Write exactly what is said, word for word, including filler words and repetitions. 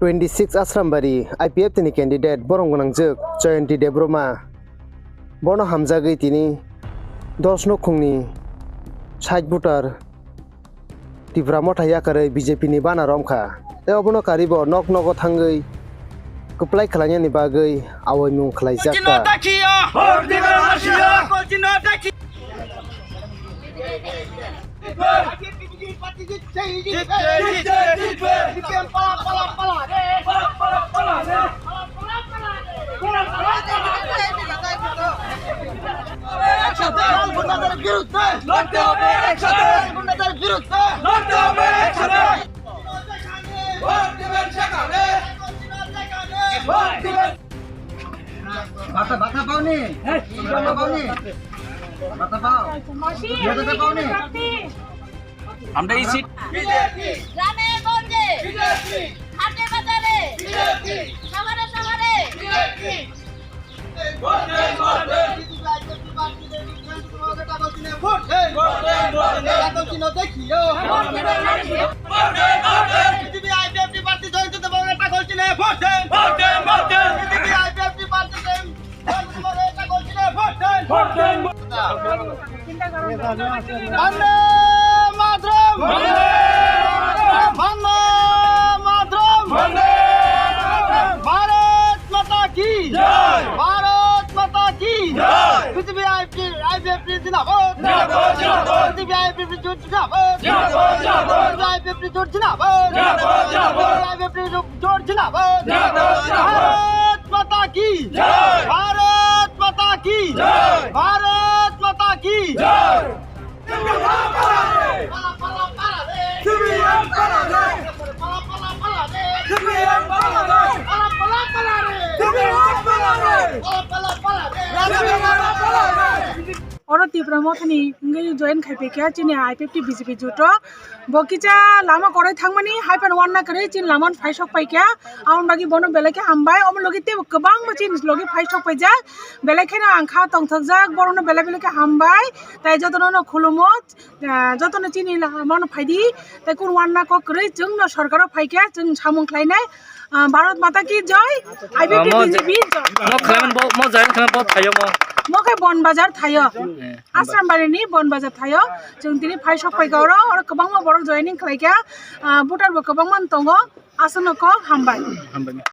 Twenty six Asrambari I P F T ni candidate borom gwnangjwk Jayanti Debbarma. Bono hamjagwi tini dos nokhungni sait voter Tipra Motha yakarwi B J P ni bana romkha. Tei obono karibo nok nogo thangwi kwplai khlainani bagwi awaimung khlaijak kha. Bata, bata pauni? Bata pauni? Bata pao? Bata pauni? Amda isi. গ্রামে গঞ্জে, হাটে বাজারে, শহরে শহরে। বন্দে মাতরম! বন্দে মাতরম! ভারত মাতা কি জয়! ভারত মাতা কি জয়! বিজেপি আইপিএফটি জিন্দাবাদ! জিন্দাবাদ, জিন্দাবাদ! বিজেপি আইপিএফটি জোট জিন্দাবাদ! জিন্দাবাদ, জিন্দাবাদ! বিজেপি আইপিএফটি জোট জিন্দাবাদ! জিন্দাবাদ, জিন্দাবাদ! বিজেপি আইপিএফটি জোট জিন্দাবাদ! জিন্দাবাদ, জিন্দাবাদ! ভারত মাতা কি জয়! ভারত মাতা কি জয়! ভারত মাতা কি জয়! Oro Tipra Mothani wngwi join khai paikha chini I P F T B J P juto. Bo kisa lama korai thangmani hai phano wanna kwrwi chini lama phai sok paikha. Aboni bagwi bono belai khe hambai. Omo logi teibo kwbangma chini logi phai sok paijak. Belai kheno ang kha tongthokjak. Borokno belai belai khe hambai. Tai jotono no khulumo. Ah, jotono chini la-, mano phaidi, tei kun wanna kok kwrwi, chwngno sorkaro phaikha, chwng samung khlainai. Ah, Bharat Mata ki jai, I P F T Ah, mo B J P jai. Mo khlaiman bo, mo jai khlaiman bo thayo mo. Mo khe Bon Bazar thayo. Eh, Asrambari ni Bon Bazar thayo. Chwng tini phai sok phaikha oro, oro kwbangma borok joining khlaikha. Ah, voter bo kwbangma tongo. Aswkno kok hambai. Hambai.